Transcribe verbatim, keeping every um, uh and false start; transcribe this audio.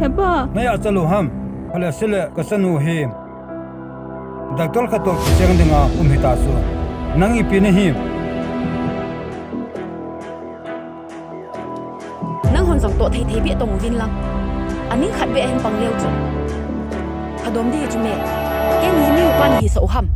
Heba. Naya chalu ham. Phale sile kachanu hi. Doctor khat toh kicheng dinga um hita chu. Nang ipi nahi. Nang hon jong toh thei thei beh tong uvin lang. Aning khat beh ahin pang leu chu. Kadom ding chu me. Keini hi mi upa nahisah u ham.